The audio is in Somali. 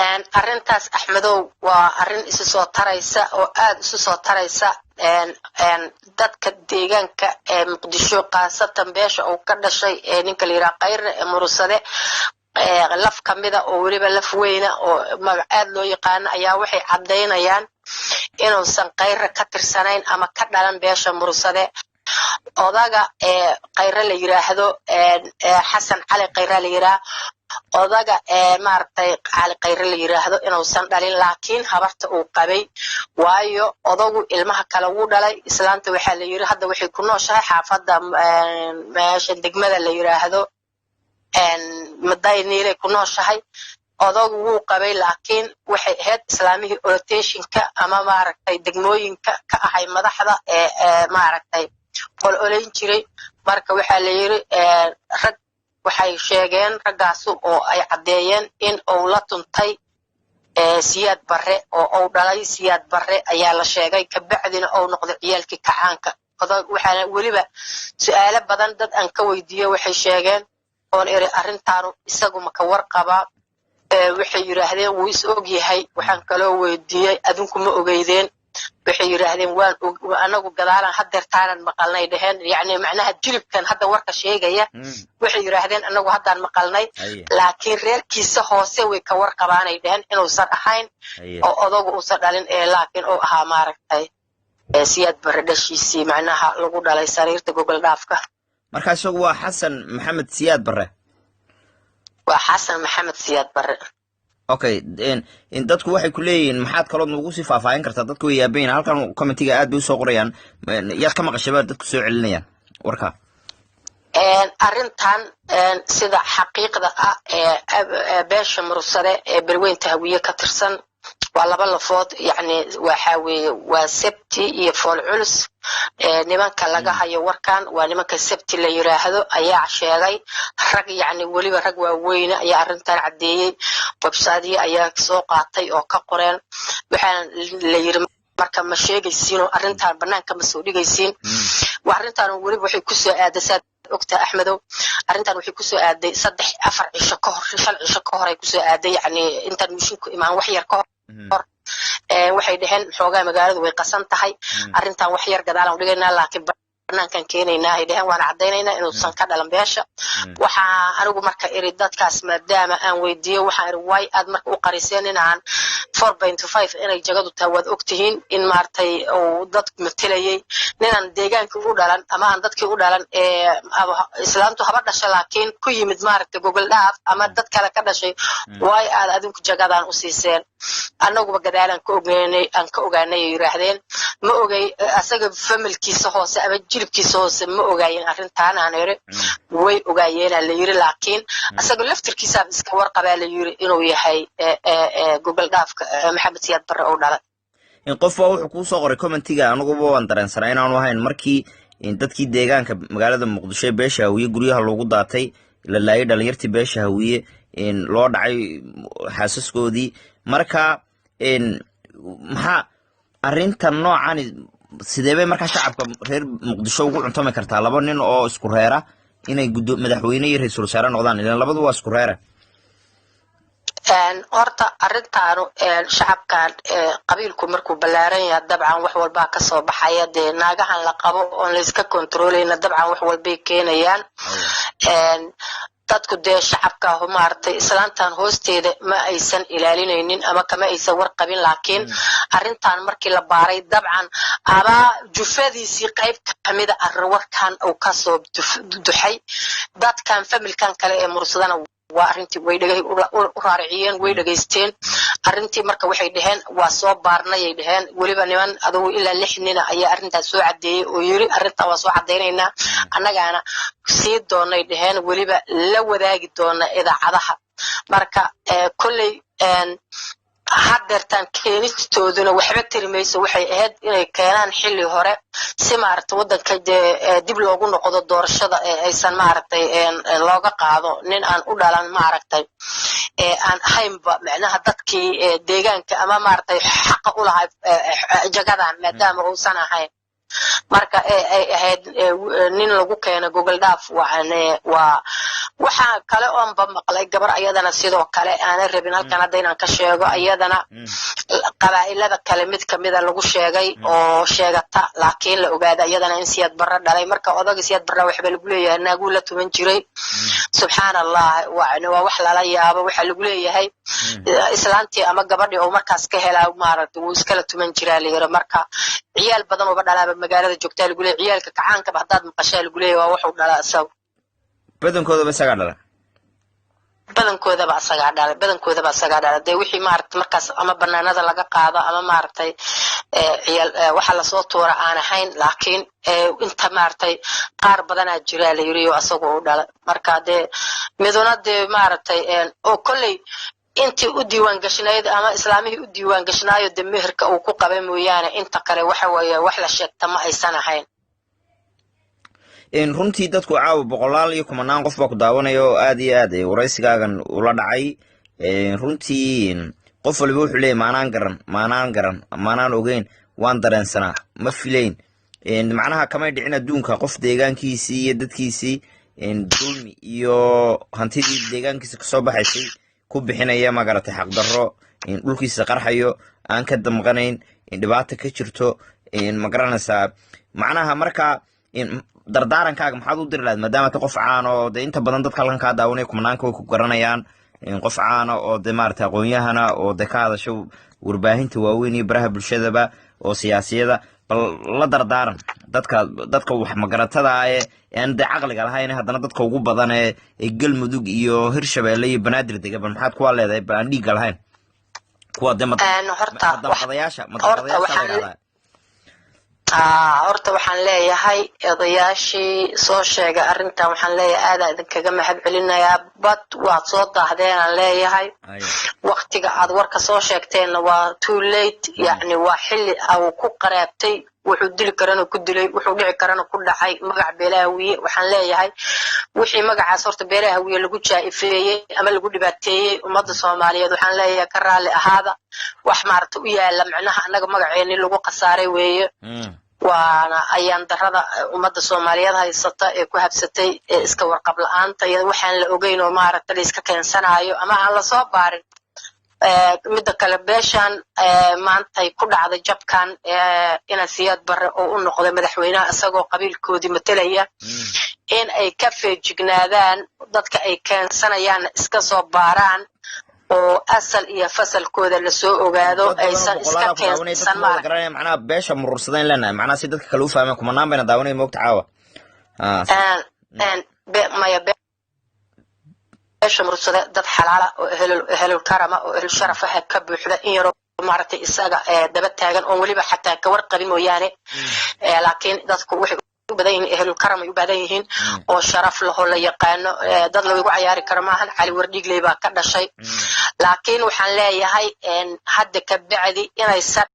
Arrintaas, Axmedow, waa arrin isu soo taraysa oo aada isu soo taraysa. Dadka deegaanka ee Muqdisho, khaasatan beesha uu ka dhashay ee ninka la yidhaha Kayre ee Murusade, laf kamida oo weliba laf weyna oo magac aad loo yaqaano, ayaa waxay caddaynayaan inuusan Kayre ka tirsanayn ama ka dhalan beesha Murusade. Odaga ee Khayre la yiraahdo, Xasan Cali Khayre la yiraah, odaga ee maaragtay Cali Khayre la yiraahdo, inuusan dhalin, laakiin habarta uu qabay, waayo odagu ilmaha kale wuu dhalay. Islaanta waxaa la yiri hadda waxay ku nooshahay xaafadda meesha degmada la yiraahdo Madayniilay ku nooshahay. Odagu wuu qabay, laakiin waxay ahayd islaamihii olotationka ama maaragtay degmooyinka ka ahay madaxda ee maaragtay ol olayn jiray. Marka waxaa la yiri rag waxay sheegeen raggaasu oo ay caddeeyeen in uu la tuntay Siyaad Barre oo uu dhalay Siyaad Barre ayaa la sheegay, kabacdina uu noqday ciyaalkii kacaanka. Odag waxaana weliba su-aalo badan dad aan ka weydiiyo waxay sheegeen oon iri, arrintaanu isagu ma ka warqabaa? Waxay yidhaahdeen wuu is og yahay. Waxaan kaloo weydiiyey, adinku ma ogeydeen? Waxay yidhaahdeen waan anagu gadaalan hadeertaanan maqalnay dheheen, yacni macnaha jilibkan hadda warka sheegaya. Waxay yidhaahdeen anagu haddaan maqalnay, laakiin reerkiisa hoose way ka warqabaanay dheheen inuusan ahayn oo odagu uusan dhalin ee laakiin uu ahaa maaragtay Siyaad Barre dhashiisii, macnaha lagu dhalay sariirta gogol dhaafka. Marka isagu waa Xasan Maxamed Siyaad Barre? Waa Xasan Maxamed Siyaad Barre. Okay, dadku waxay ku leeyihiin, maxaad kalood noogu sii faahfaahin kartaa? Dadku way yaabayin, halkan commentiga aad bay usoo qorayaan. Yaad ka maqashay baa dadku soo celinayaan warka. Arrintan sida xaqiiqda ah ee beesha Murursade ee Berweynta Hawiye ka tirsan waa laba lafood, yacni waxa weeye waa Sebti iyo Fool Culus. Nimanka laga hayo warkan waa nimanka Sebti la yiraahdo ayaa sheegay. Rag, yacni weliba rag waaweyne ayaa arrintan caddeeyey, websiteyo ayaa soo qaatay oo ka qoreen. Waxaana la yiri, marka ma sheegaysiin oo arrintan banaanka ma soo dhigaysiin? Waa arrintan weliba waxay kusoo aaday, saad ogtahay Axmedow, arrintan waxay kusoo aaday 3, 4 cisho ka hor, 5 cisho ka hor ay kusoo aaday, yacni intaan mushinku imaan wax yar ka hor. Waxay dhaheen xoogaa magaaladu way qasan tahay, arrintan wax yar gadaalaan dhigaynaa, laakiin banaankan keenaynaa ay dhaheen, waana caddaynaynaa inuusan ka dhalan beesha. Waxaa anigu marka iri dadkaas, maadaama aan weydiiyo, waxaan iri, way aad marka u qariseen inaan 4.5 inay jagadu tahay? Waad ogtihiin in maaragtay uu dadku matelayay ninaan deegaankii u dhalan ama aan dadkii u dhalan ee islaamtu haba dhasha, laakiin ku yimid maaragtay gogol dhaaf ama dad kale ka dhashay. Way aad adinku jagadan u siiseen? Annaguba gadaalaan ka ogeynay, aan ka ogaanay ay yiraahdeen. Ma ogay asaga familkiisa hoose ama jilibkiisa hoose ma ogaayeen arrintan? Aan iri, way ogaayeenaa la yiri, laakiin asaga laftirkiisaa iska warqabaa la yiri inuu yahay gogol dhaafka Maxamed Siyaad Barre uu dhalay. Qof baa wuxuu kuu soo qoray commentiga, anaguba waan dareensanaa inaanu ahayn markii dadkii deegaanka magaalada Muqdisho ee beesha Hawiye guryaha loogu daatay, la laayay dhalinyartii beesha Hawiye, loo dhacay xaasaskoodii. Marka maxaa arrintan noocani sidee bay markaa shacabka reer Muqdisho ugu cuntami kartaa, laba nin oo isku reera inay guddo madaxweyne iyo ra-iisul wasaare noqdaan? Ilan labadu waa isku reera. Horta arrintaanu shacabkan qabiilku markuu ballaaran yahay, dabcan wax walbaa kasoo baxaya. Dee naagahan la qabo oon layska kontroolayna, dabcan wax walbay keenayaan dadku. Dee shacabka maaragtay islaantan hoosteeda ma aysan ilaalinaynin ama kama aysan warqabin, laakiin arrintan markii la baaray, dabcan ama jufadiisii qayb kamida arrin warkan uu kasoo duxay dadkan familkan kale ee Mursadana, waa arrintii way dhegay u raariciyeen, way dhegaysteen arrintii. Marka waxay dhaheen waa soo baarnayay dhaheen. Weliba niman adugu ilaa lix nina ayaa arrintaas soo caddeeyey oo yiri arrintan waa soo caddaynaynaa, annagaana sii doonay dhaheen, weliba la wadaagi doona idaacadaha. Marka kolley haddeertaan keenistooduna waxba tiri mayso. Waxay ahayd inay keenaan xilli hore si maaragtay waddanka dee dib loogu noqdo doorashada ee aysan maaragtay looga qaado nin aan u dhalan, maaragtay aan ahaynba macnaha dadkii deegaanka ama maaragtay xaqa u lahaa jagadan, maadaama uusan ahayn. Marka ay ahayd nin lagu keeno gogol dhaaf, waa Waxaa kale oonba maqlay gabar ayadana sidoo kale aanan rabin halkan hadda inaan ka sheego, ayadana qabaa'ilada kale mid kamida lagu sheegay oo sheegata, laakiin la ogaada iyadana in Siyaad Barre dhalay. Marka odaga Siyaad Barre waxba lagu leeyahay naaguu la tuman jiray. Subxaan Allah, waa wax lala yaabo. Waxaa lagu leeyahay islaantii ama gabadhii oo markaas ka helaa, maaragtay, wuu iskala tuman jiraa la yiri. Marka ciyaal badan ooba dhalaaba magaalada joogtaa lagu leeyahay. Ciyaalka kacaankaba haddaad maqashaa lagu leeyahay waa wuxuu dhalaa isagu. Badankoodaba isagaa dhala. Badankoodaba asagaa dhalay, badankoodaba asagaa dhalay. Dee wixii, maaragtay, markaas ama banaanada laga qaado ama, maaragtay, ciyaal waxa lasoo tuura aan ahayn, laakiin inta, maaragtay, qaar badanaa jiraa la yiri oo asagu u dhalay. Marka dee miduna dee, maaragtay, oo kolley intii u diiwaan gashnayd ama islaamihii u diiwaan gashnaayo dee meherka uu ku qabay mooyaane, inta kale waxa weeye wax la sheegta ma aysan ahayn. Runtii dadku caawa boqolaal iyo kumanaan qof baa ku daawanaya oo aad iyo aad waraysigaagan ula dhacay. Runtii qof waliba wuxuu leeyahy: maanaan garan, maanaan garan, maanaan ogeyn, waan dareensanaa, ma filayn. Macnaha kamay dhicin adduunka qof deegaankiisii iyo dadkiisii dulmi iyo hantidii deegaankiisa kasoo baxaysay ku bixinaya, magaratay, xaqdarro, dhulkiisa qarxayo, aan ka damqanayn, dhibaata ka jirto, ma garanaysaa? Macnaha marka dardaarankaaga maxaad u diri lahayd, maadaama ta qof caan oo dee inta badan dadka halkan kaa daawanaya kumanaanka way ku garanayaan, qof caana oo dee, maarata, aqoon-yahana oo dee ka hadasho warbaahinta waaweyn iyo baraha bulshadaba oo siyaasiyada, bal la dardaaran dadka wax magaratada ah ee aan dee caqliga lahayn, haddana dadka ugu badan ee Galmudug iyo Hirshabeelle iyo Banaadir dega, bal maxaad kuwaa leedahay, bal aan dhiigga lahayn, kuwa dee madamqadayaasha madamqadayaasha la yidhahdaa? Horta waxaan leeyahay odayaashii soo sheegay arrintan, waxaan leeyahay aadaan idinkaga mahad celinayaa, but waad soo daahdeenaan leeyahay. Waktiga aad warka soo sheegteenna waa too late, yacni waa xilli uu ku qaraabtay, wuxuu dili karana ku dilay, wuxuu dhici karana ku dhacay magac beelaha Hawiye. Waxaan leeyahay wixii magacaas horta beelaha Hawiye lagu jaa'ifeeyey ama lagu dhibaateeyey ummadda Soomaaliyeed, waxaan leeyahay ka raalli ahaada. Wax, maaragta, u yaala macnaha annaga magaceeni lagu khasaaray weeye, waana ayaan darada ummadda Soomaaliyeed haysata ee ku habsatay ee iska warqab la-aanta iyo waxaan la ogeyn oo, maaragta, la iska keensanaayo ama aan lasoo baarin. Midda kale, beeshan maantay ku dhacday jabkan ina Siyaad Barre oo u noqday madaxweynaha isagoo qabiilkoodii matelaya, in ay ka feejignaadaan dadka ay keensanayaanna iska soo baaraan oo asal iyo fasalkooda lasoo ogaado, aysan iska keensan. Garanaya macnaha beesha murursadayn leenahay, macnaha si dadka kale u fahmeen. Kumanaan bayna daawanaya, moogta, caawa. Maya, beesha Murursade dad xalaala oo ehelul karama oo ehelul sharafaha ka buuxda, in yaroo, maaragtay, isaga daba taagan oon weliba xataa ka warqabin mooyaane, laakiin dadku waxay u badan yihiin ehelul karam ay u badan yihiin oo sharaf lahoo la yaqaano. Dad lagu cayaari karo maahan. Cali Wardhiigley baa ka dhashay. Laakiin waxaan leeyahay hadda ka bacdi inaysan